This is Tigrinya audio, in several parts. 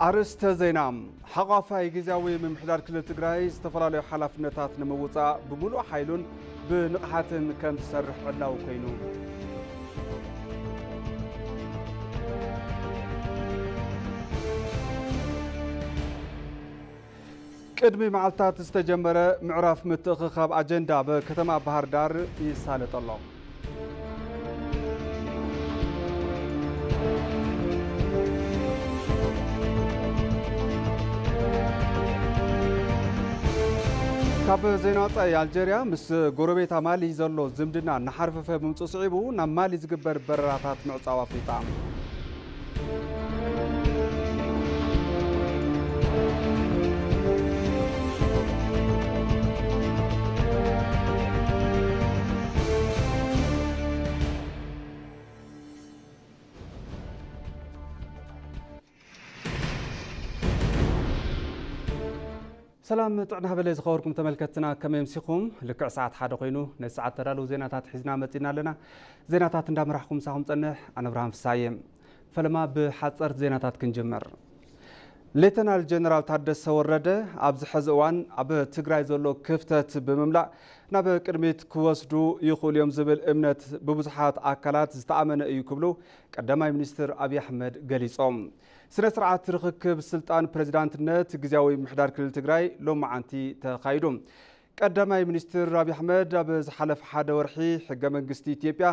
ኣርእስተ ዜና። ሓቋፋይ ግዝያዊ ምምሕዳር ክልል ትግራይ ዝተፈላለዩ ሓላፍነታት ንምውፃእ ብምሉእ ሓይሉን ብንቕሓትን ከም ዝሰርሕ ዕላዊ ኮይኑ። ቅድሚ መዓልታት ዝተጀመረ ምዕራፍ ምትእኽኻብ ኣጀንዳ ኣብ ከተማ ባህር ዳር ይሳለጥ ኣሎ። ካብ ዜና ወጻኢ፣ ኣልጀርያ ምስ ጎረቤታ ማሊ ዘሎ ዝምድና እናሓርፈፈ ብምጽኡ ስዒቡ ናብ ማሊ ዝግበር በረራታት ምዕጻው ኣፍሊጣ። ሰላም ጥዕና ሃበለ ዝኸበርኩም ተመልከትና፣ ከመይ ኣምሲኹም? ልክዕ ሰዓት ሓደ ኮይኑ ነዚ ሰዓት ተዳለዉ ዜናታት ሒዝና መጺና ኣለና። ዜናታት እንዳምራሕኩም ምሳኹም ጸንሕ ኣነ ብርሃን ፍሳየ። ፈለማ ብሓጸርቲ ዜናታት ክንጅምር። ሌተናል ጀነራል ታደሰ ወረደ ኣብዚ ሕዚ እዋን ኣብ ትግራይ ዘሎ ክፍተት ብምምላእ ናብ ቅድሚት ክወስዱ ይኽእሉ እዮም ዝብል እምነት ብብዙሓት ኣካላት ዝተኣመነ እዩ ክብሉ ቀዳማይ ሚኒስትር ኣብይ ኣሕመድ ገሊጾም። ስነ ስርዓት ርኽክብ ስልጣን ፕሬዚዳንትነት ግዝያዊ ምምሕዳር ክልል ትግራይ ሎማዓንቲ ተኻይዱ። ቀዳማይ ሚኒስትር ኣብይ ኣሕመድ ኣብ ዝሓለፈ ሓደ ወርሒ ሕገ መንግስቲ ኢትዮጵያ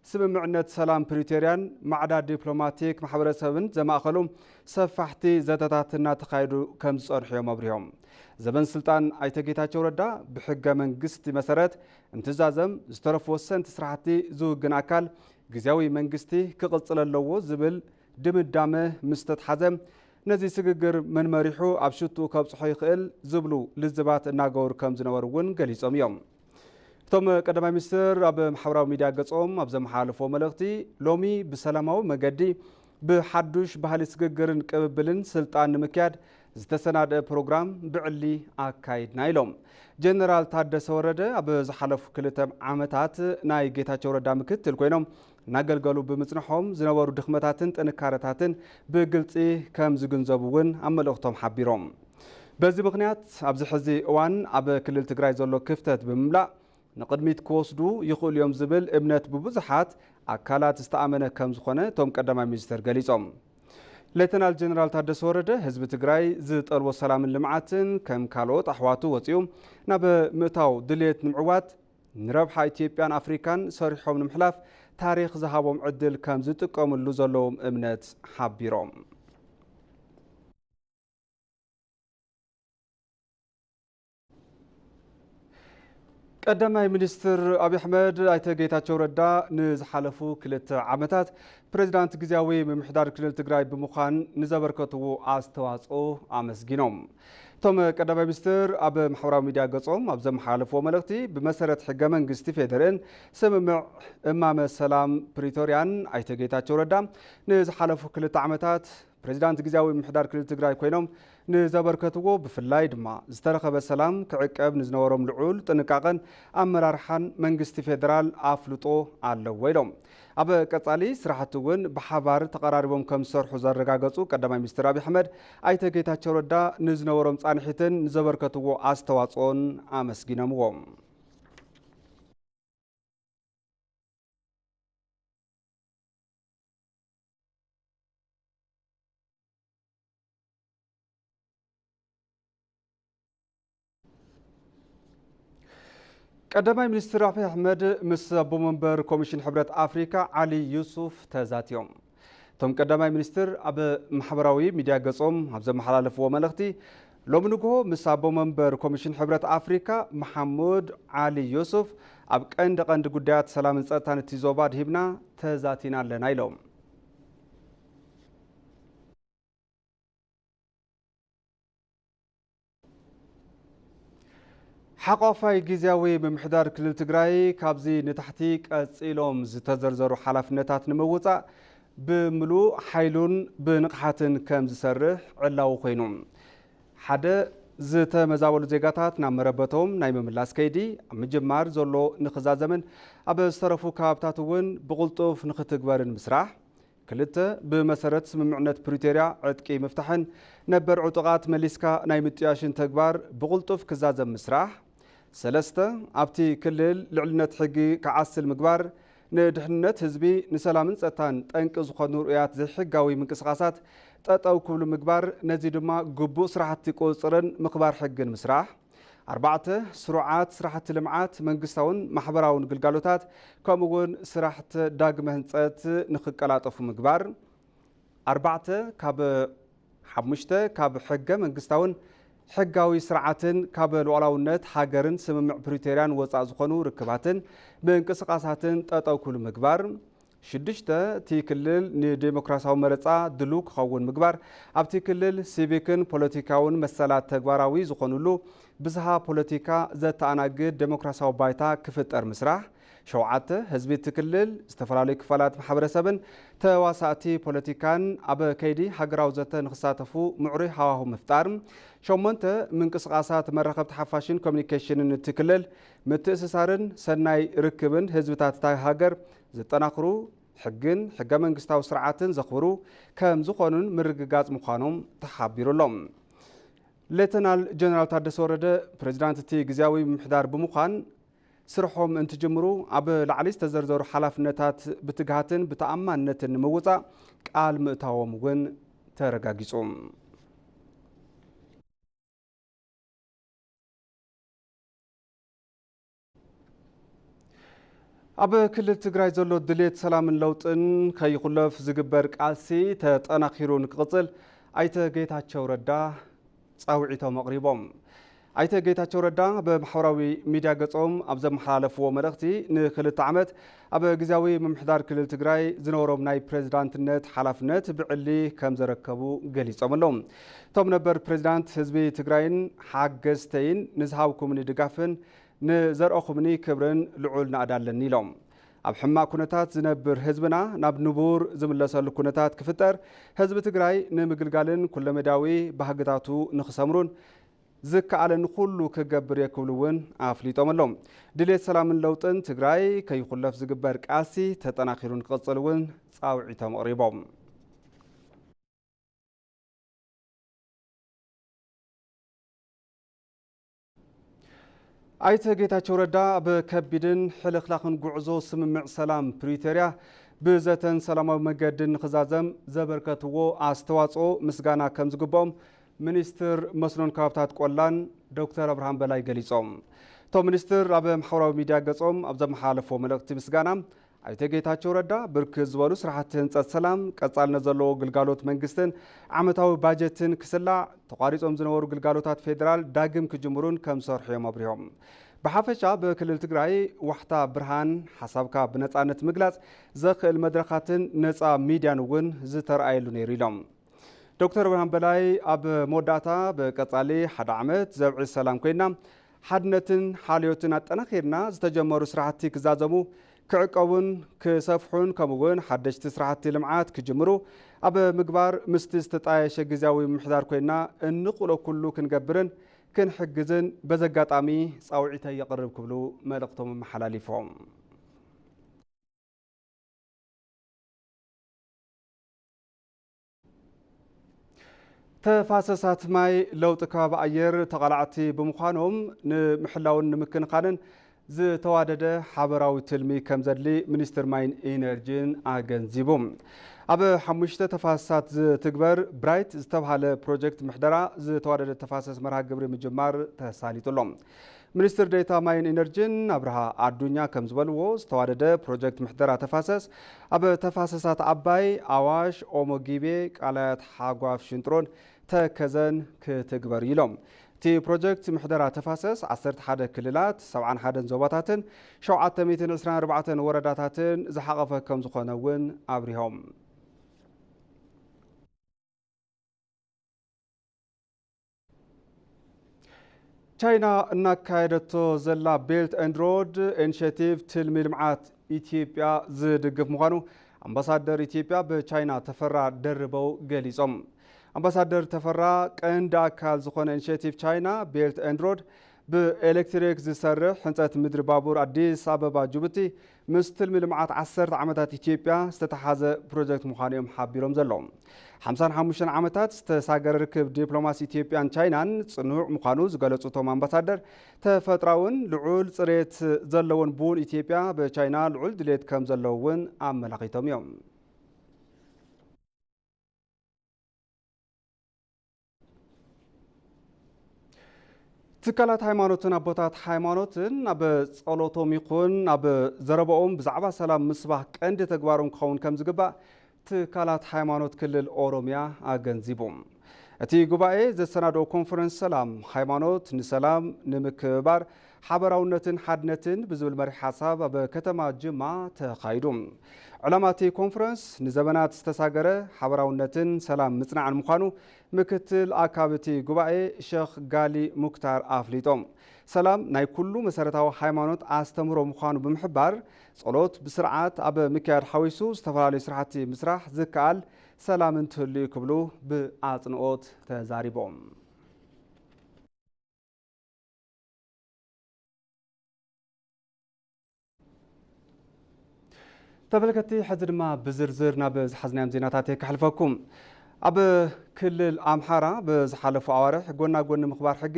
ስምምዕነት ሰላም ፕሪቶርያን ማዕዳ ዲፕሎማቲክ ማሕበረሰብን ዘማእኸሉ ሰፋሕቲ ዘተታት እናተኻየዱ ከም ዝጸንሑ እዮም ኣብሪሆም። ዘበን ስልጣን ኣይተ ጌታቸው ረዳ ብሕገ መንግስቲ መሰረት እንትዛዘም ዝተረፉ ወሰንቲ ስራሕቲ ዝውግን ኣካል ግዝያዊ መንግስቲ ክቕጽል ኣለዎ ዝብል ድምዳመ ምስ ተትሓዘ ነዚ ስግግር መን መሪሑ ኣብ ሽትኡ ከብጽሖ ይኽእል ዝብሉ ልዝባት እናገበሩ ከም ዝነበሩ እውን ገሊጾም እዮም። እቶም ቀዳማይ ሚኒስትር ኣብ ማሕበራዊ ሚድያ ገጾም ኣብ ዘመሓላለፍዎ መልእኽቲ፣ ሎሚ ብሰላማዊ መገዲ ብሓዱሽ ባህሊ ስግግርን ቅብብልን ስልጣን ንምክያድ ዝተሰናደአ ፕሮግራም ብዕሊ ኣካይድና ኢሎም። ጀነራል ታደሰ ወረደ ኣብ ዝሓለፉ ክልተ ዓመታት ናይ ጌታቸው ረዳ ምክትል ኮይኖም እናገልገሉ ብምጽንሖም ዝነበሩ ድኽመታትን ጥንካረታትን ብግልጺ ከም ዝግንዘቡ እውን ኣብ መልእኽቶም ሓቢሮም። በዚ ምኽንያት ኣብዚ ሕዚ እዋን ኣብ ክልል ትግራይ ዘሎ ክፍተት ብምምላእ ንቕድሚት ክወስዱ ይኽእሉ እዮም ዝብል እምነት ብብዙሓት ኣካላት ዝተኣመነ ከም ዝኾነ እቶም ቀዳማይ ሚኒስትር ገሊጾም። ሌተናል ጀነራል ታደሰ ወረደ ህዝቢ ትግራይ ዝጠልቦ ሰላምን ልምዓትን ከም ካልኦት ኣሕዋቱ ወፂኡ ናብ ምእታው ድልየት ንምዕዋት ንረብሓ ኢትዮጵያን ኣፍሪካን ሰሪሖም ንምሕላፍ ታሪኽ ዝሃቦም ዕድል ከም ዝጥቀምሉ ዘለዎም እምነት ሓቢሮም። ቀዳማይ ሚኒስትር ኣብይ ኣሕመድ ኣይተ ጌታቸው ረዳ ንዝሓለፉ ክልተ ዓመታት ፕሬዚዳንት ግዝያዊ ምምሕዳር ክልል ትግራይ ብምዃን ንዘበርከትዎ ኣስተዋፅኦ ኣመስጊኖም። እቶም ቀዳማይ ሚኒስትር ኣብ ማሕበራዊ ሚድያ ገጾም ኣብ ዘመሓላለፍዎ መልእኽቲ፣ ብመሰረት ሕገ መንግስቲ ፌዴሬን ስምምዕ እማመ ሰላም ፕሪቶርያን ኣይተ ጌታቸው ረዳ ንዝሓለፉ ክልተ ዓመታት ፕሬዚዳንት ግዝያዊ ምምሕዳር ክልል ትግራይ ኮይኖም ንዘበርከትዎ ብፍላይ ድማ ዝተረኸበ ሰላም ክዕቀብ ንዝነበሮም ልዑል ጥንቃቐን ኣመራርሓን መንግስቲ ፌዴራል ኣፍልጦ ኣለዎ ኢሎም። ኣብ ቀጻሊ ስራሕቲ እውን ብሓባር ተቐራሪቦም ከም ዝሰርሑ ዘረጋገጹ ቀዳማይ ሚኒስትር ኣብይ ኣሕመድ ኣይተ ጌታቸው ረዳ ንዝነበሮም ጻንሒትን ንዘበርከትዎ ኣስተዋጽኦን ኣመስጊኖምዎም። ቀዳማይ ሚኒስትር ኣብይ ኣሕመድ ምስ ኣቦ መንበር ኮሚሽን ሕብረት ኣፍሪካ ዓሊ ዩሱፍ ተዛትዮም። እቶም ቀዳማይ ሚኒስትር ኣብ ማሕበራዊ ሚድያ ገጾም ኣብ ዘመሓላለፍዎ መልእኽቲ፣ ሎሚ ንግሆ ምስ ኣቦ መንበር ኮሚሽን ሕብረት ኣፍሪካ መሓሙድ ዓሊ ዩሱፍ ኣብ ቀንዲ ቀንዲ ጉዳያት ሰላምን ጸጥታን እቲ ዞባ ድሂብና ተዛቲና ኣለና ኢሎም። ሓቋፋይ ግዝያዊ ምምሕዳር ክልል ትግራይ ካብዚ ንታሕቲ ቀጺሎም ዝተዘርዘሩ ሓላፍነታት ንምውጻእ ብምሉእ ሓይሉን ብንቕሓትን ከም ዝሰርሕ ዕላዊ ኮይኑ፣ ሓደ ዝተመዛበሉ ዜጋታት ናብ መረበቶም ናይ ምምላስ ከይዲ ኣብ ምጅማር ዘሎ ንኽዛዘምን ኣብ ዝተረፉ ከባብታት እውን ብቕልጡፍ ንኽትግበርን ምስራሕ፣ ክልተ፣ ብመሰረት ስምምዕነት ፕሪቶርያ ዕጥቂ ምፍታሕን ነበር ዕጡቓት መሊስካ ናይ ምጥያሽን ተግባር ብቕልጡፍ ክዛዘም ምስራሕ። ሰለስተ፣ ኣብቲ ክልል ልዕልነት ሕጊ ክዓስል ምግባር፣ ንድሕንነት ህዝቢ፣ ንሰላምን ጸጥታን ጠንቂ ዝኾኑ ርኡያት ዘይሕጋዊ ምንቅስቓሳት ጠጠው ክብሉ ምግባር፣ ነዚ ድማ ግቡእ ስራሕቲ ቁጽጽርን ምኽባር ሕግን ምስራሕ። ኣርባዕተ፣ ስሩዓት ስራሕቲ ልምዓት፣ መንግስታውን ማሕበራውን ግልጋሎታት፣ ከምኡ እውን ስራሕቲ ዳግመ ህንጸት ንኽቀላጠፉ ምግባር። ኣርባዕተ፣ ካብ ሓሙሽተ፣ ካብ ሕገ መንግስታውን ሕጋዊ ስርዓትን ካብ ሉዓላውነት ሃገርን ስምምዕ ፕሪቶርያን ወጻእ ዝኾኑ ርክባትን ምንቅስቓሳትን ጠጠው ክብሉ ምግባር። ሽዱሽተ፣ እቲ ክልል ንዴሞክራሲያዊ መረጻ ድሉው ክኸውን ምግባር፣ ኣብቲ ክልል ሲቪክን ፖለቲካውን መሰላት ተግባራዊ ዝኾኑሉ ብዝሃ ፖለቲካ ዘተኣናግድ ዴሞክራሲያዊ ባይታ ክፍጠር ምስራሕ። ሸውዓተ፣ ህዝቢ እቲ ክልል፣ ዝተፈላለዩ ክፋላት ማሕበረሰብን ተዋሳእቲ ፖለቲካን ኣብ ከይዲ ሃገራዊ ዘተ ንክሳተፉ ምዕሩይ ሃዋሁ ምፍጣር። ሸሞንተ፣ ምንቅስቓሳት መራኸብቲ ሓፋሽን ኮሚኒኬሽንን እቲ ክልል ምትእስሳርን ሰናይ ርክብን ህዝብታት እታ ሃገር ዘጠናኽሩ፣ ሕግን ሕገ መንግስታዊ ስርዓትን ዘኽብሩ ከም ዝኾኑን ምርግጋጽ ምዃኖም ተሓቢሩ ኣሎ። ሌተናል ጀነራል ታደሰ ወረደ ፕሬዚዳንት እቲ ግዝያዊ ምምሕዳር ብምዃን ስርሖም እንትጅምሩ፣ ኣብ ላዕሊ ዝተዘርዘሩ ሓላፍነታት ብትግሃትን ብተኣማንነትን ንምውጻእ ቃል ምእታዎም እውን ተረጋጊጹ። ኣብ ክልል ትግራይ ዘሎ ድሌት ሰላምን ለውጥን ከይኹለፍ ዝግበር ቃልሲ ተጠናኺሩ ንክቕጽል ኣይተ ጌታቸው ረዳ ጻውዒቶም ኣቕሪቦም። ኣይተ ጌታቸው ረዳ ብማሕበራዊ ሚድያ ገጾም ኣብ ዘመሓላለፍዎ መልእኽቲ፣ ንክልተ ዓመት ኣብ ግዝያዊ ምምሕዳር ክልል ትግራይ ዝነበሮም ናይ ፕሬዝዳንትነት ሓላፍነት ብዕሊ ከም ዘረከቡ ገሊጾም ኣለዉ። እቶም ነበር ፕሬዝዳንት፣ ህዝቢ ትግራይን ሓገዝተይን ንዝሃብኩምኒ ድጋፍን ንዘርኣኹምኒ ክብርን ልዑል ናእዳ ኣለኒ ኢሎም። ኣብ ሕማቕ ኩነታት ዝነብር ህዝብና ናብ ንቡር ዝምለሰሉ ኩነታት ክፍጠር፣ ህዝቢ ትግራይ ንምግልጋልን ኩለመዳያዊ ባህግታቱ ንኽሰምሩን ዝከኣለኒ ኩሉ ክገብር እየ ክብሉ እውን ኣፍሊጦም ኣለዉ። ድሌት ሰላምን ለውጥን ትግራይ ከይኹለፍ ዝግበር ቃልሲ ተጠናኺሩ ንክቕፅል እውን ጻውዒቶም ኣቕሪቦም። ኣይተ ጌታቸው ረዳ ኣብ ከቢድን ሕልኽላኽን ጉዕዞ ስምምዕ ሰላም ፕሪቶርያ ብዘተን ሰላማዊ መገድን ንኽዛዘም ዘበርከትዎ ኣስተዋፅኦ ምስጋና ከም ዝግብኦም ሚኒስትር መስኖን ከባብታት ቆላን ዶክተር ኣብርሃም በላይ ገሊፆም። እቶም ሚኒስትር ኣብ ማሕበራዊ ሚድያ ገፆም ኣብ ዘመሓላለፍዎ መልእኽቲ ምስጋና፣ ኣይተ ጌታቸው ረዳ ብርክት ዝበሉ ስራሕቲ ህንፀት ሰላም፣ ቀፃልነት ዘለዎ ግልጋሎት መንግስትን ዓመታዊ ባጀትን ክስላዕ፣ ተቋሪፆም ዝነበሩ ግልጋሎታት ፌዴራል ዳግም ክጅምሩን ከም ዝሰርሑ እዮም ኣብሪሆም። ብሓፈሻ ብክልል ትግራይ ዋሕታ ብርሃን፣ ሓሳብካ ብነፃነት ምግላፅ ዘኽእል መድረኻትን ነፃ ሚድያን እውን ዝተረኣየሉ ነይሩ ኢሎም። ዶክተር ብርሃን በላይ ኣብ መወዳእታ፣ ብቀጻሊ ሓደ ዓመት ዘብዒ ሰላም ኮይና፣ ሓድነትን ሓልዮትን ኣጠናኺርና፣ ዝተጀመሩ ስራሕቲ ክዛዘሙ፣ ክዕቀቡን ክሰፍሑን፣ ከምኡ እውን ሓደሽቲ ስራሕቲ ልምዓት ክጅምሩ ኣብ ምግባር፣ ምስቲ ዝተጣየሸ ግዝያዊ ምምሕዳር ኮይና እንኽእሎ ኩሉ ክንገብርን ክንሕግዝን በዚ ኣጋጣሚ ጻውዒተይ የቕርብ ክብሉ መልእኽቶም ኣመሓላሊፎም። ተፋሰሳት ማይ ለውጢ ከባቢ ኣየር ተቓላዕቲ ብምዃኖም፣ ንምሕላውን ንምክንኻንን ዝተዋደደ ሓበራዊ ትልሚ ከም ዘድሊ ሚኒስትር ማይን ኢነርጂን ኣገንዚቡ። ኣብ ሓሙሽተ ተፋሰሳት ዝትግበር ብራይት ዝተብሃለ ፕሮጀክት ምሕደራ ዝተዋደደ ተፋሰስ መርሃ ግብሪ ምጅማር ተሳሊጡ ኣሎ። ሚኒስትር ዴኤታ ማይን ኢነርጂን ኣብርሃ ኣዱኛ ከም ዝበልዎ፣ ዝተዋደደ ፕሮጀክት ምሕደራ ተፋሰስ ኣብ ተፋሰሳት ኣባይ፣ ኣዋሽ፣ ኦሞ ጊቤ፣ ቃላያት፣ ሓጓፍ፣ ሽንጥሮን ተከዘን ክትግበር እዩ ኢሎም። እቲ ፕሮጀክት ምሕደራ ተፋሰስ ዓሰርተ ሓደ ክልላት፣ ሰብዓን ሓደን ዞባታትን ሸውዓተ ሚእትን ዕስራን ኣርባዕተን ወረዳታትን ዝሓቐፈ ከም ዝኾነ እውን ኣብሪሆም። ቻይና እናካየደቶ ዘላ ቤልት ኤንድ ሮድ ኢኒሼቲቭ ትልሚ ልምዓት ኢትዮጵያ ዝድግፍ ምዃኑ ኣምባሳደር ኢትዮጵያ ብቻይና ተፈራ ደርበው ገሊጾም። ኣምባሳደር ተፈራ፣ ቀንዲ ኣካል ዝኾነ ኢኒሼቲቭ ቻይና ቤልት ኤንድ ሮድ ብኤሌክትሪክ ዝሰርሕ ህንፀት ምድሪ ባቡር ኣዲስ ኣበባ ጅቡቲ ምስ ትልሚ ልምዓት ዓሰርተ ዓመታት ኢትዮጵያ ዝተተሓዘ ፕሮጀክት ምዃኑ እዮም ሓቢሮም ዘለዉ። ሓምሳን ሓሙሽተን ዓመታት ዝተሳገረ ርክብ ዲፕሎማሲ ኢትዮጵያን ቻይናን ጽኑዕ ምዃኑ ዝገለጹ እቶም ኣምባሳደር፣ ተፈጥራውን ልዑል ጽሬት ዘለዎን ቡን ኢትዮጵያ ብቻይና ልዑል ድሌት ከም ዘለዎ እውን ኣመላኺቶም እዮም። ትካላት ሃይማኖትን ኣቦታት ሃይማኖትን ኣብ ጸሎቶም ይኹን ኣብ ዘረባኦም ብዛዕባ ሰላም ምስባኽ ቀንዲ ተግባሮም ክኸውን ከም ዝግባእ ትካላት ሃይማኖት ክልል ኦሮሚያ ኣገንዚቡ። እቲ ጉባኤ ዘሰናድኦ ኮንፈረንስ ሰላም ሃይማኖት ንሰላም ንምክብባር ሓበራውነትን ሓድነትን ብዝብል መሪሕ ሓሳብ ኣብ ከተማ ጅማ ተኻይዱ። ዕላማ እቲ ኮንፈረንስ ንዘበናት ዝተሳገረ ሓበራውነትን ሰላም ምጽናዕን ምዃኑ ምክትል ኣካቢ እቲ ጉባኤ ሸኽ ጋሊ ሙክታር ኣፍሊጦም። ሰላም ናይ ኩሉ መሰረታዊ ሃይማኖት ኣስተምህሮ ምዃኑ ብምሕባር፣ ጸሎት ብስርዓት ኣብ ምክያድ ሓዊሱ ዝተፈላለዩ ስራሕቲ ምስራሕ ዝከኣል ሰላም እንትህሉ እዩ ክብሉ ብኣጽንኦት ተዛሪቦም። ተመልከትቲ፣ ሕዚ ድማ ብዝርዝር ናብ ዝሓዝናዮም ዜናታት የካሕልፈኩም። ኣብ ክልል ኣምሓራ ብዝሓለፉ ኣዋርሕ ጎና ጎኒ ምኽባር ሕጊ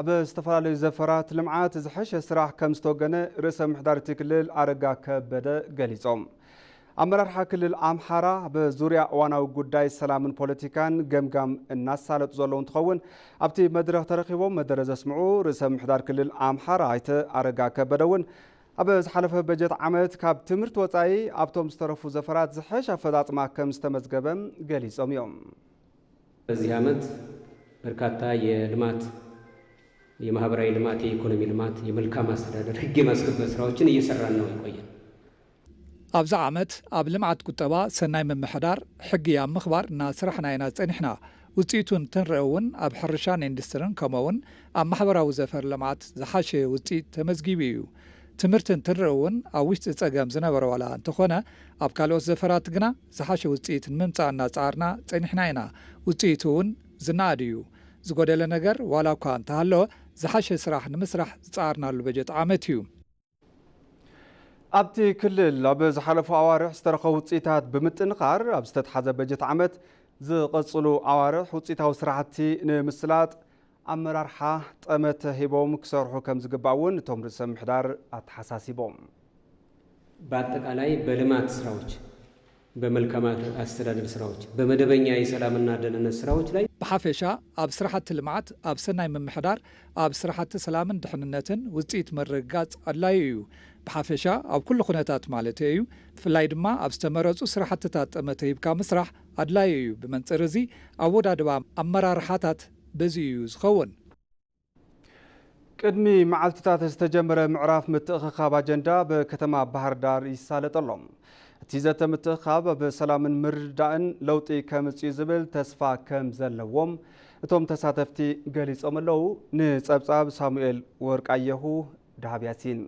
ኣብ ዝተፈላለዩ ዘፈራት ልምዓት ዝሐሸ ስራሕ ከም ዝተወገነ ርእሰ ምሕዳር እቲ ክልል ኣረጋ ከበደ ገሊጾም። ኣመራርሓ ክልል ኣምሓራ ብዙርያ እዋናዊ ጉዳይ ሰላምን ፖለቲካን ገምጋም እናሳለጡ ዘለዉ እንትኸውን፣ ኣብቲ መድረኽ ተረኺቦም መደረ ዘስምዑ ርእሰ ምሕዳር ክልል ኣምሓራ ኣይተ ኣረጋ ከበደ እውን ኣብ ዝሓለፈ በጀት ዓመት ካብ ትምህርቲ ወጻኢ ኣብቶም ዝተረፉ ዘፈራት ዝሐሽ ኣፈጻጽማ ከም ዝተመዝገበ ገሊጾም እዮም። በዚህ ዓመት በርካታ የልማት፣ የማህበራዊ ልማት፣ የኢኮኖሚ ልማት፣ የመልካም አስተዳደር ህግ የማስከበር ስራዎችን እየሰራን ነው የቆየን። ኣብዚ ዓመት ኣብ ልምዓት ቁጠባ፣ ሰናይ ምምሕዳር፣ ሕጊ ኣብ ምኽባር እናስራሕና ኢና ጸኒሕና። ውፅኢቱ እንትንርኢ እውን ኣብ ሕርሻን ኢንዱስትርን ከምኡ እውን ኣብ ማሕበራዊ ዘፈር ልምዓት ዝሓሸ ውፅኢት ተመዝጊቡ እዩ። ትምህርቲ እንትንርኢ እውን ኣብ ውሽጢ ፀገም ዝነበረ ዋላ እንተኾነ ኣብ ካልኦት ዘፈራት ግና ዝሓሸ ውፅኢት ንምምፃእ እናፀዓርና ፀኒሕና ኢና። ውፅኢቱ እውን ዝነኣድ እዩ። ዝጎደለ ነገር ዋላ እኳ እንተሃለወ ዝሓሸ ስራሕ ንምስራሕ ዝፀዓርናሉ በጀት ዓመት እዩ። ኣብቲ ክልል ኣብ ዝሓለፉ ኣዋርሕ ዝተረኸቡ ውፅኢታት ብምጥንኻር ኣብ ዝተትሓዘ በጀት ዓመት ዝቐፅሉ ኣዋርሕ ውፅኢታዊ ስራሕቲ ንምስላጥ ኣመራርሓ ጠመተ ሂቦም ክሰርሑ ከም ዝግባእ እውን እቶም ርእሰ ምሕዳር ኣተሓሳሲቦም። በአጠቃላይ በልማት ስራዎች፣ በመልካም አስተዳደር ስራዎች፣ በመደበኛ የሰላምና ደህንነት ስራዎች ላይ ብሓፈሻ ኣብ ስራሕቲ ልምዓት፣ ኣብ ሰናይ ምምሕዳር፣ ኣብ ስራሕቲ ሰላምን ድሕንነትን ውፅኢት ምርግጋፅ ኣድላዩ እዩ። ብሓፈሻ ኣብ ኩሉ ኩነታት ማለተይ እዩ። ብፍላይ ድማ ኣብ ዝተመረፁ ስራሕትታት ጠመተ ሂብካ ምስራሕ ኣድላዩ እዩ። ብመንፅር እዚ ኣወዳድባ ኣመራርሓታት በዚ እዩ ዝኸውን። ቅድሚ መዓልትታት ዝተጀመረ ምዕራፍ ምትእኽኻብ ኣጀንዳ ብከተማ ባህር ዳር ይሳለጥ ኣሎ። እቲ ዘተ ምትእኽኻብ ኣብ ሰላምን ምርድዳእን ለውጢ ከምጽእ እዩ ዝብል ተስፋ ከም ዘለዎም እቶም ተሳተፍቲ ገሊጾም ኣለዉ። ንጸብጻብ ሳሙኤል ወርቃየሁ፣ ደሃብ ያሲን።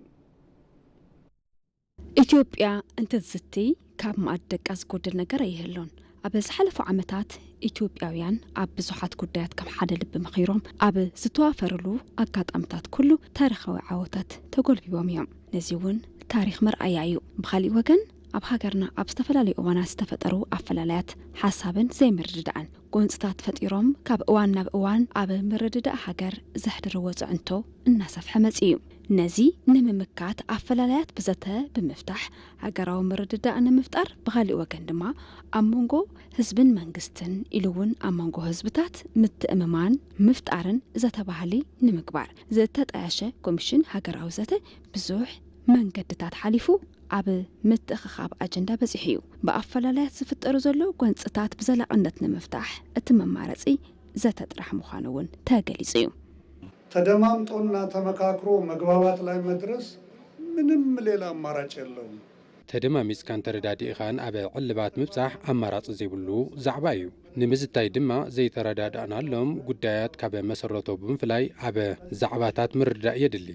ኢትዮጵያ እንትትዝቲ ካብ መኣዲ ደቃ ዝጎድል ነገር ኣይህሉን። ኣብ ዝሓለፉ ዓመታት ኢትዮጵያውያን ኣብ ብዙሓት ጉዳያት ከም ሓደ ልቢ መኺሮም ኣብ ዝተዋፈርሉ ኣጋጣምታት ኩሉ ታሪኻዊ ዓወታት ተጎልቢቦም እዮም። ነዚ እውን ታሪኽ መርኣያ እዩ። ብኻሊእ ወገን ኣብ ሃገርና ኣብ ዝተፈላለዩ እዋናት ዝተፈጠሩ ኣፈላላያት ሓሳብን ዘይምርድዳእን ጎንፅታት ፈጢሮም ካብ እዋን ናብ እዋን ኣብ ምርድዳእ ሃገር ዘሕድርዎ ፅዕንቶ እናሰፍሐ መፂኡ እዩ። ነዚ ንምምካት ኣፈላላያት ብዘተ ብምፍታሕ ሃገራዊ ምርድዳእ ንምፍጣር፣ ብኻሊእ ወገን ድማ ኣብ መንጎ ህዝብን መንግስትን ኢሉ እውን ኣብ መንጎ ህዝብታት ምትእምማን ምፍጣርን ዘተ ባህሊ ንምግባር ዝተጣየሸ ኮሚሽን ሃገራዊ ዘተ ብዙሕ መንገድታት ሓሊፉ ኣብ ምትእኽኻብ ኣጀንዳ በፂሑ እዩ። ብኣፈላላያት ዝፍጠሩ ዘለዉ ጎንፅታት ብዘላቕነት ንምፍታሕ እቲ መማረፂ ዘተ ጥራሕ ምዃኑ እውን ተገሊፁ እዩ። ተደማምጦና ተመካክሮ መግባባት ላይ መድረስ ምንም ሌላ አማራጭ የለውም። ተደማሚፅካን ተረዳዲእኻን ኣብ ዕልባት ምብፃሕ ኣማራፂ ዘይብሉ ዛዕባ እዩ። ንምዝታይ ድማ ዘይተረዳዳእናሎም ጉዳያት ካብ መሰረቶ ብምፍላይ ኣብ ዛዕባታት ምርድዳእ የድሊ።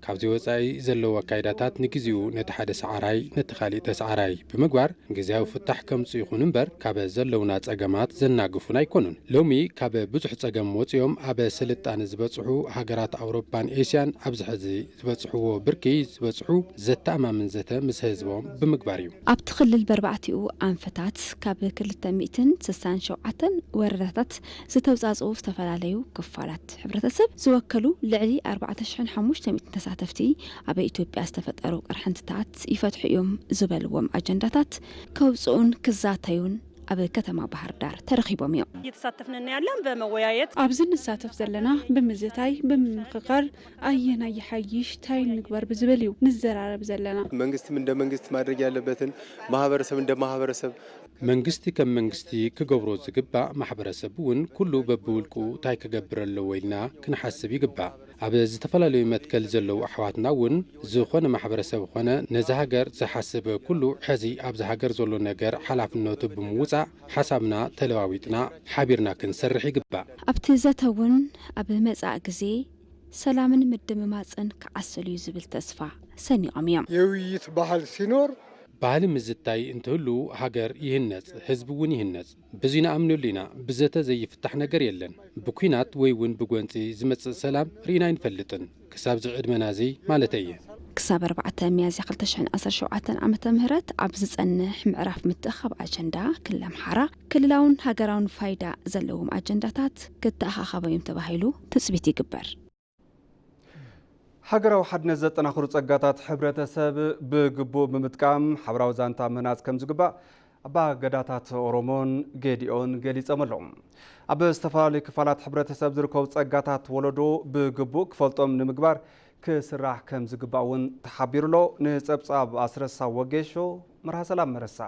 ካብዚ ወጻኢ ዘለዉ ኣካይዳታት ንግዜኡ ነቲ ሓደ ሰዓራይ ነቲ ካሊእ ተሰዓራይ ብምግባር ግዜያዊ ፍታሕ ከምጽኡ ይኹን እምበር፣ ካብ ዘለውና ጸገማት ዘናግፉን ኣይኮኑን። ሎሚ ካብ ብዙሕ ጸገም ወጺኦም ኣብ ስልጣነ ዝበጽሑ ሃገራት ኣውሮፓን ኤስያን ኣብዚ ሕዚ ዝበጽሕዎ ብርኪ ዝበጽሑ ዘተኣማምን ዘተ ምስ ህዝቦም ብምግባር እዩ። ኣብቲ ክልል በርባዕቲኡ ኣንፈታት ካብ ክልተ ሚእትን ስሳን ሸውዓተን ወረዳታት ዝተውጻጽኡ ዝተፈላለዩ ክፋላት ሕብረተሰብ ዝወከሉ ልዕሊ ኣርባዕተ ሽሕን ሓሙሽተ ሚእትን ተሳተፍቲ ኣብ ኢትዮጵያ ዝተፈጠሩ ቅርሕንትታት ይፈትሑ እዮም ዝበልዎም ኣጀንዳታት ከውጽኡን ክዛተዩን ኣብ ከተማ ባህር ዳር ተረኺቦም እዮም። እየተሳተፍን ያለን በመወያየት ኣብዚ ንሳተፍ ዘለና ብምዝታይ ብምምኽኻር ኣየናይ ይሓይሽ ታይ ንግበር ብዝብል እዩ ንዘራረብ ዘለና። መንግስትም እንደ መንግስት ማድረግ ያለበትን ማህበረሰብ እንደ ማህበረሰብ መንግስቲ ከም መንግስቲ ክገብሮ ዝግባእ ማሕበረሰብ እውን ኩሉ በብውልቁ ታይ ክገብር ኣለዎ ኢልና ክንሓስብ ይግባእ። ኣብ ዝተፈላለዩ መትከል ዘለዉ ኣሕዋትና እውን ዝኾነ ማሕበረሰብ ኾነ ነዚ ሃገር ዝሓስብ ኩሉ ሕዚ ኣብዚ ሃገር ዘሎ ነገር ሓላፍነቱ ብምውፃእ ሓሳብና ተለዋዊጥና ሓቢርና ክንሰርሕ ይግባእ። ኣብቲ ዘተ እውን ኣብ መጻኢ ግዜ ሰላምን ምድምማጽን ክዓስል እዩ ዝብል ተስፋ ሰኒቖም እዮም። የውይይት ባህል ሲኖር ባህሊ ምዝታይ እንትህሉ ሃገር ይህነጽ፣ ህዝቢ እውን ይህነጽ። ብዙይ ንኣምነሉ ኢና። ብዘተ ዘይፍታሕ ነገር የለን። ብኲናት ወይ እውን ብጎንጺ ዝመጽእ ሰላም ርኢና ኣይንፈልጥን። ክሳብ እዚ ዕድመና እዚ ማለተይ እየ። ክሳብ ኣርባዕተ ሚያዝያ ክልተ ሽሕን ዓሰርተ ሸውዓተን ዓመተ ምህረት ኣብ ዝጸንሕ ምዕራፍ ምትእኻብ ኣጀንዳ ክልል ኣምሓራ ክልላውን ሃገራውን ፋይዳ ዘለዎም ኣጀንዳታት ክተኣኻኸቡ እዮም ተባሂሉ ትጽቢት ይግበር። ሃገራዊ ሓድነት ዘጠናኽሩ ጸጋታት ሕብረተሰብ ብግቡእ ብምጥቃም ሓበራዊ ዛንታ ምህናጽ ከም ዝግባእ ኣባ ገዳታት ኦሮሞን ጌዲኦን ገሊጾም ኣለዉ። ኣብ ዝተፈላለዩ ክፋላት ሕብረተሰብ ዝርከቡ ጸጋታት ወለዶ ብግቡእ ክፈልጦም ንምግባር ክስራሕ ከም ዝግባእ እውን ተሓቢሩ ኣሎ። ንጸብጻብ ኣስረሳ ወጌሾ፣ መርሃ ሰላም መረሳ።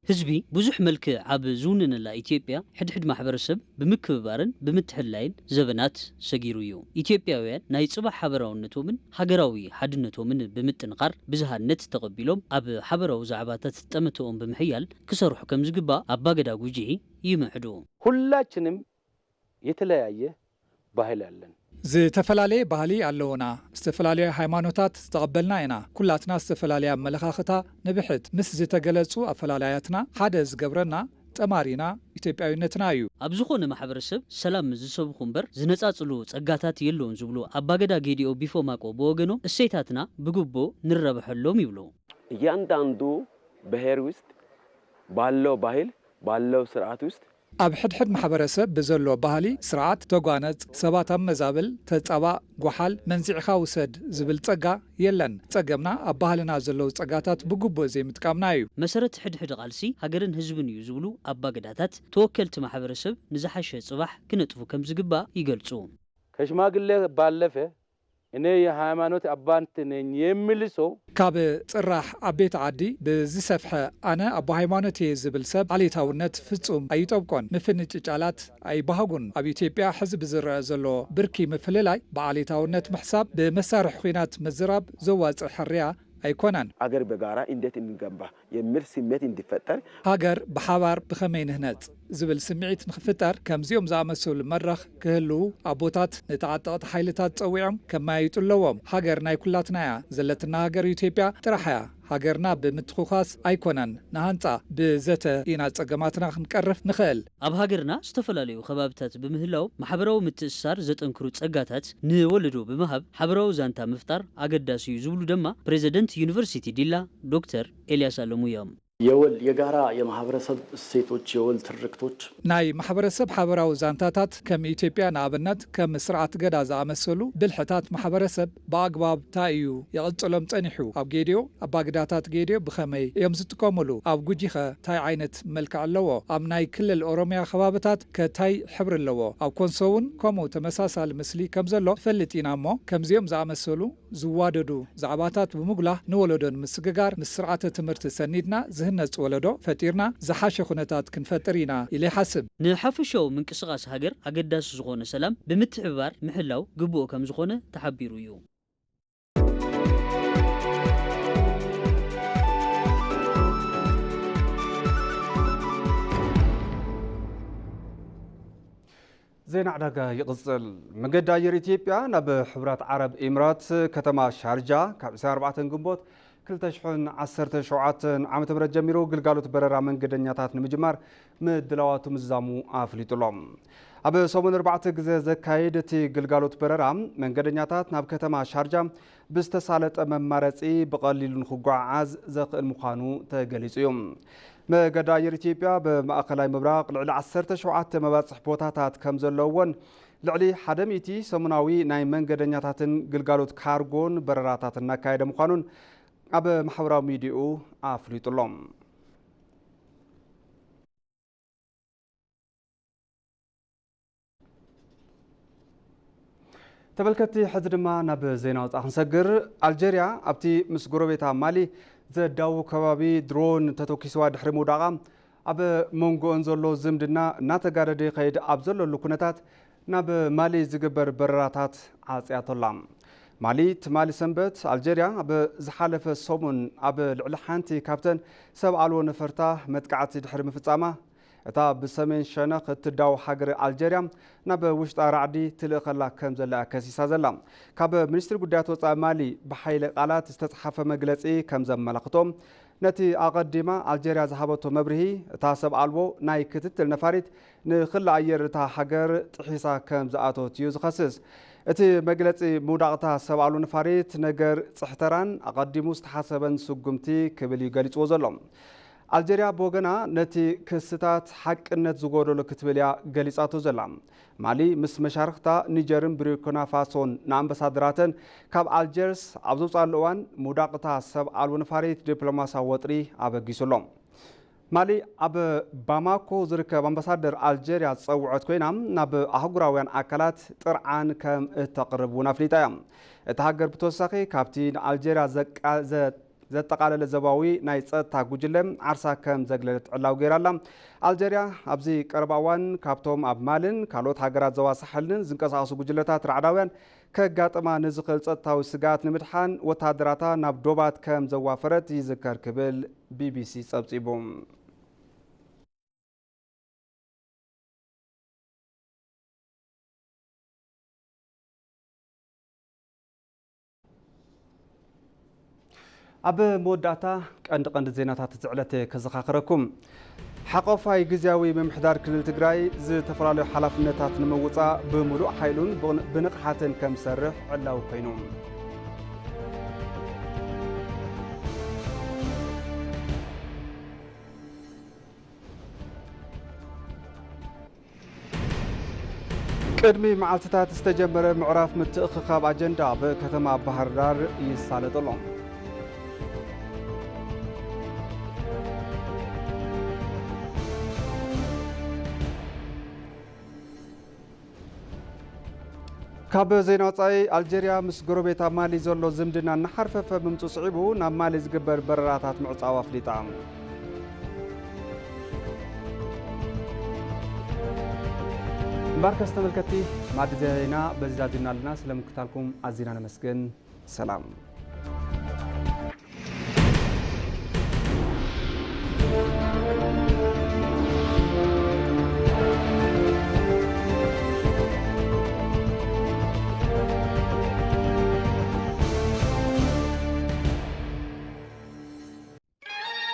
ህዝቢ ብዙሕ መልክዕ ኣብ ዝውንነላ ኢትዮጵያ፣ ሕድሕድ ማሕበረሰብ ብምክብባርን ብምትሕልላይን ዘበናት ሰጊሩ እዩ። ኢትዮጵያውያን ናይ ጽባሕ ሓበራውነቶምን ሃገራዊ ሓድነቶምን ብምጥንኻር ብዝሃነት ተቐቢሎም ኣብ ሓበራዊ ዛዕባታት ጠመተኦም ብምሕያል ክሰርሑ ከም ዝግባእ ኣባገዳ ጉጂ ይምዕዱ። ሁላችንም የተለያየ ባህል አለን። ዝተፈላለየ ባህሊ ኣለውና፣ ዝተፈላለየ ሃይማኖታት ዝተቐበልና ኢና። ኩላትና ዝተፈላለየ ኣመለኻኽታ ንብሕት። ምስ ዝተገለጹ ኣፈላላያትና ሓደ ዝገብረና ጠማሪና ኢትዮጵያዊነትና እዩ። ኣብ ዝኾነ ማሕበረሰብ ሰላም ዝሰብኹ እምበር ዝነጻጽሉ ጸጋታት የለውን ዝብሉ ኣባገዳ ጌዲኦ ቢፎማቆ ብወገኖም እሴታትና ብግቡእ ንረብሐሎም ይብሉ። እያንዳንዱ ብሄር ውስጥ ባለው ባህል ባለው ስርዓት ውስጥ ኣብ ሕድሕድ ማሕበረሰብ ብዘሎ ባህሊ፣ ስርዓት፣ ተጓነጽ፣ ሰባት ኣብ መዛብል፣ ተጻባእ፣ ጎሓል፣ መንዚዕኻ ውሰድ ዝብል ጸጋ የለን። ጸገምና ኣብ ባህልና ዘለዉ ጸጋታት ብግቡእ ዘይምጥቃምና እዩ። መሰረት ሕድሕድ ቃልሲ ሃገርን ህዝብን እዩ ዝብሉ ኣባገዳታት፣ ተወከልቲ ማሕበረሰብ ንዝሓሸ ጽባሕ ክነጥፉ ከም ዝግባእ ይገልጹ። ከሽማግሌ ባለፈ እኔ የሃይማኖት አባት ነኝ የሚል ሰው ካብ ጽራሕ ዓበይቲ ዓዲ ብዝሰፍሐ ኣነ ኣቦ ሃይማኖት እየ ዝብል ሰብ ዓሌታውነት ፍጹም ኣይጠብቆን። ምፍንጭጫላት ኣይበሃጉን። ኣብ ኢትዮጵያ ሕዚ ብዝረአ ዘሎ ብርኪ ምፍልላይ ብዓሌታውነት ምሕሳብ ብመሳርሒ ኲናት ምዝራብ ዘዋጽእ ሕርያ ኣይኮነን። አገር በጋራ እንዴት እንገንባ የሚል ስሜት እንዲፈጠር። ሃገር ብሓባር ብኸመይ ንህነጽ ዝብል ስምዒት ንኽፍጠር ከምዚኦም ዝኣመሰሉ መድረኽ ክህልዉ ኣቦታት ንተዓጠቕቲ ሓይልታት ጸዊዖም ከመያይጡ ኣለዎም። ሃገር ናይ ኩላትና እያ። ዘለትና ሃገር ኢትዮጵያ ጥራሕ እያ። ሃገርና ብምትኹኻስ ኣይኮነን ንሃንጻ፣ ብዘተ ኢና ጸገማትና ክንቀርፍ ንኽእል። ኣብ ሃገርና ዝተፈላለዩ ከባብታት ብምህላዎም ማሕበራዊ ምትእስሳር ዘጠንክሩ ጸጋታት ንወለዶ ብምሃብ ሓበራዊ ዛንታ ምፍጣር ኣገዳሲ እዩ ዝብሉ ድማ ፕሬዝደንት ዩኒቨርሲቲ ዲላ ዶክተር ኤልያስ ኣለሙ እዮም። የወል የጋራ የማህበረሰብ እሴቶች የወል ትርክቶች ናይ ማሕበረሰብ ሓበራዊ ዛንታታት ከም ኢትዮጵያ ንኣብነት ከም ስርዓት ገዳ ዝኣመሰሉ ብልሕታት ማሕበረሰብ ብኣግባብ ታይ እዩ የቐጽሎም ጸኒሑ ኣብ ጌድዮ ኣባግዳታት ጌድዮ ብኸመይ እዮም ዝጥቀሙሉ ኣብ ጉጂኸ ታይ ዓይነት መልክዕ ኣለዎ ኣብ ናይ ክልል ኦሮሚያ ከባብታት ከ ታይ ሕብሪ ኣለዎ ኣብ ኮንሶ እውን ከምኡ ተመሳሳሊ ምስሊ ከም ዘሎ ንፈልጥ ኢና እሞ ከምዚኦም ዝኣመሰሉ ዝዋደዱ ዛዕባታት ብምጉላህ ንወለዶ ንምስግጋር ምስ ስርዓተ ትምህርቲ ሰኒድና ዝህነጽ ወለዶ ፈጢርና ዝሓሸ ኩነታት ክንፈጥር ኢና ኢለ ይሓስብ። ንሓፈሻዊ ምንቅስቓስ ሃገር ኣገዳሲ ዝኾነ ሰላም ብምትሕብባር ምሕላው ግቡእ ከምዝኾነ ተሓቢሩ እዩ። ዜና ዕዳጋ ይቕጽል። መንገዲ ኣየር ኢትዮጵያ ናብ ሕቡራት ዓረብ ኢምራት ከተማ ሻርጃ ካብ ዕስራን ኣርባዕተን ግንቦት ክልተ ሽሕን ዓሰርተ ሸውዓተን ዓመተ ምህረት ጀሚሩ ግልጋሎት በረራ መንገደኛታት ንምጅማር ምድላዋቱ ምዝዛሙ ኣፍሊጡ ኣሎ። ኣብ ሰሙን ኣርባዕተ ግዜ ዘካይድ እቲ ግልጋሎት በረራ መንገደኛታት ናብ ከተማ ሻርጃ ብዝተሳለጠ መማረጺ ብቐሊሉ ንክጓዓዓዝ ዘኽእል ምዃኑ ተገሊጹ እዩ። መገዲ ኣየር ኢትዮጵያ ብማእከላይ ምብራቕ ልዕሊ ዓሰርተ ሸውዓተ መባጽሕ ቦታታት ከም ዘለዎን ልዕሊ ሓደ ሚእቲ ሰሙናዊ ናይ መንገደኛታትን ግልጋሎት ካርጎን በረራታት እናካየደ ምዃኑን ኣብ ማሕበራዊ ሚዲያኡ ኣፍሊጡ ኣሎ። ተመልከትቲ፣ ሕዚ ድማ ናብ ዜና ወጻኢ ክንሰግር። ኣልጀርያ ኣብቲ ምስ ጎረቤታ ማሊ ዘዳውብ ከባቢ ድሮን ተተኲስዋ ድሕሪ ምውዳቓ፣ ኣብ መንጎኦን ዘሎ ዝምድና እናተጋደደ ይኸይድ ኣብ ዘለሉ ኩነታት፣ ናብ ማሊ ዝግበር በረራታት ዓጽያቶ ኣላ። ማሊ ትማሊ ሰንበት፣ ኣልጀርያ ኣብ ዝሓለፈ ሰሙን ኣብ ልዕሊ ሓንቲ ካብተን ሰብ ኣልቦ ነፈርታ መጥቃዕቲ ድሕሪ ምፍጻማ፣ እታ ብሰሜን ሸነኽ እትዳው ሃገር ኣልጀርያ ናብ ውሽጣ ራዕዲ ትልእኸላ ከም ዘላ ከሲሳ ዘላ። ካብ ሚኒስትሪ ጉዳያት ወጻኢ ማሊ ብሓይሊ ቃላት ዝተጽሓፈ መግለጺ ከም ዘመላኽቶ፣ ነቲ ኣቐዲማ ኣልጀርያ ዝሃበቶ መብርሂ፣ እታ ሰብ ኣልቦ ናይ ክትትል ነፋሪት ንክሊ ኣየር እታ ሃገር ጥሒሳ ከም ዝኣተወት እዩ ዝኸስስ። እቲ መግለጺ ምውዳቕታ ሰብ ኣልቦ ነፋሪት ነገር ጽሕተራን ኣቐዲሙ ዝተሓሰበን ስጉምቲ ክብል እዩ ገሊጽዎ ዘሎ። ኣልጀርያ ብወገና ነቲ ክስታት ሓቅነት ዝጎደሎ ክትብል እያ ገሊጻቶ ዘላ። ማሊ ምስ መሻርኽታ ኒጀርን ቡርኪና ፋሶን ንኣምባሳደራተን ካብ ኣልጀርስ ኣብ ዘውፅኣሉ እዋን ምውዳቕታ ሰብ ኣልቦ ነፋሪት ዲፕሎማሲያዊ ወጥሪ ኣበጊሱ ኣሎ። ማሊ ኣብ ባማኮ ዝርከብ ኣምባሳደር ኣልጀርያ ዝፀውዐት ኮይና፣ ናብ ኣህጉራውያን ኣካላት ጥርዓን ከም እተቕርብ እውን ኣፍሊጣ እያ። እታ ሃገር ብተወሳኺ ካብቲ ንኣልጀርያ ዘቃ- ዘ- ዘጠቓለለ ዞባዊ ናይ ጸጥታ ጉጅለ ዓርሳ ከም ዘግለለት ዕላዊ ገይራ ኣላ። ኣልጀርያ ኣብዚ ቀረባ እዋን ካብቶም ኣብ ማልን ካልኦት ሃገራት ዞባ ሳሕልን ዝንቀሳቐሱ ጉጅለታት ራዕዳውያን ከጋጥማ ንዝኽእል ጸጥታዊ ስግኣት ንምድሓን ወተሃደራታ ናብ ዶባት ከም ዘዋፈረት ይዝከር ክብል ቢቢሲ ጸብጺቡ። ኣብ መወዳእታ ቀንዲ ቀንዲ ዜናታት እዚ ዕለት ከዘኻኽረኩም። ሓቆፋይ ግዝያዊ ምምሕዳር ክልል ትግራይ ዝተፈላለዩ ሓላፍነታት ንምውፃእ ብምሉእ ሓይሉን ብን- ብንቕሓትን ከም ዝሰርሕ ዕላዊ ኮይኑ። ቅድሚ መዓልትታት ዝተጀመረ ምዕራፍ ምትእኽኻብ ኣጀንዳ ኣብ ከተማ ባህር ዳር ይሳለጥ ኣሎ። ካብ ዜና ወጻኢ፣ ኣልጀርያ ምስ ጎረቤታ ማሊ ዘሎ ዝምድና እናሓርፈፈ ምምጹ ስዒቡ ናብ ማሊ ዝግበር በረራታት ምዕጻው ኣፍሊጣ። እምበኣርከስ ተመልከትቲ፣ ማዕዲ ዜና በዚ ዛዚምና ኣለና። ስለምክታልኩም ኣዚና ነመስግን። ሰላም።